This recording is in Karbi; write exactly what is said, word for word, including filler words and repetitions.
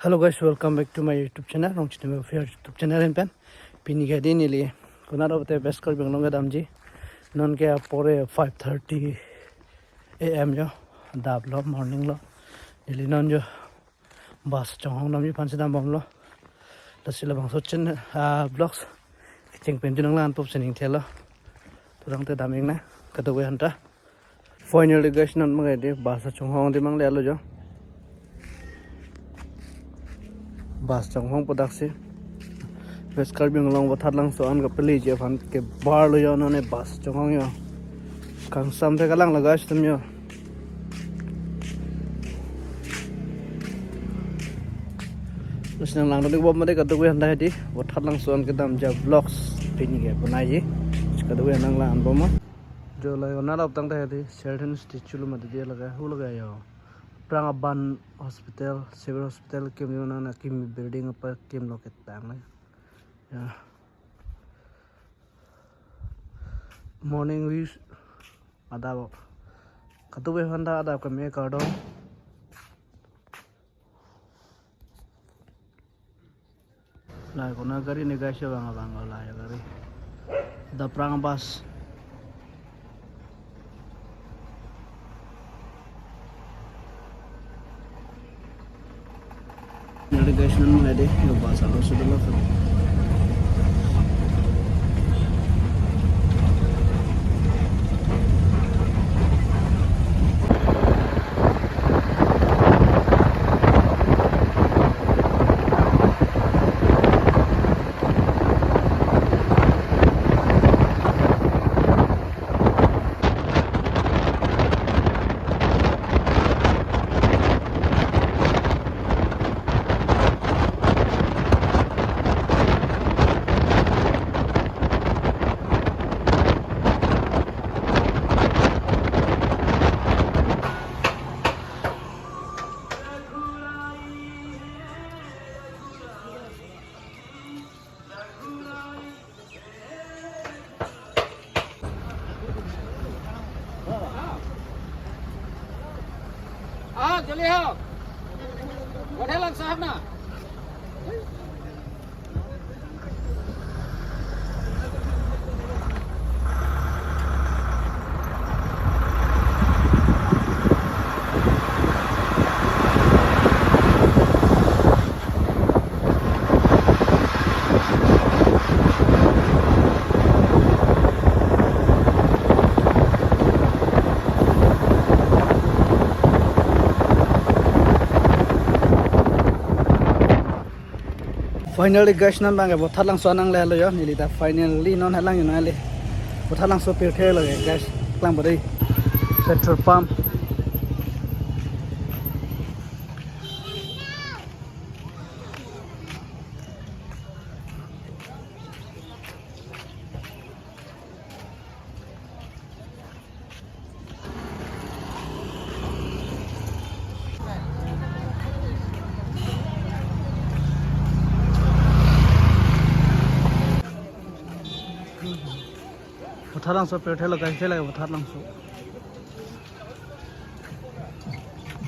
Hello guys, welcome back to my YouTube channel, Rongchitime Official YouTube channel pen. Pini ke dei neli konat ave te West Karbi Anglong kedamji. Non ke apor five thirty A M jo, adap lo, morning lo. Neli non jo bus chonghong damji aphansi dambomlo. Lasi labangso channel, ah, vlogs kecheng pen chonang lang anpop sining thelo. Tangte dam-ik nang kadokave aphanta. Finally guys, non abang ke dei bus chonghong dei mangle lo jo. Bus chonghong pu daksi West Karbi Anglong Vothatlangso an kapeleji aphan kebar lo jo, non ke bus chonghong jo. Kangsam the kalang lo guys, atum jo. Terus nang langdun-ik bom mate kadokave aphanta dei, Vothatlangso an kedamji avlogs pini ke bonaiji. Kadokave nang lang-an bom ma. Jo, la konat ave tangte dei, certain statue lo mate dei, lake hu lake jo. Prang aban hospital, civil hospital akim jo, nang akimi building apa akim lo ketang le. Ya. Morning views adap. Kadokave aphanta adap keme kardom. La konat gari ne guys, abang abang lo la gari. Dak prang bus. Neli guys, non abang ke dei, jo bus arloso dolo kan. Ah, jali ho. Wadhe lang sahab na. Finally guys, non abang ke Vothatlangso an nangle lo jo, neli ta finally non helang jo neli. Vothatlangso pirthe lo guys, lang bari petrol pump. Vothatlangso pirthe lo guys, la Vothatlangso.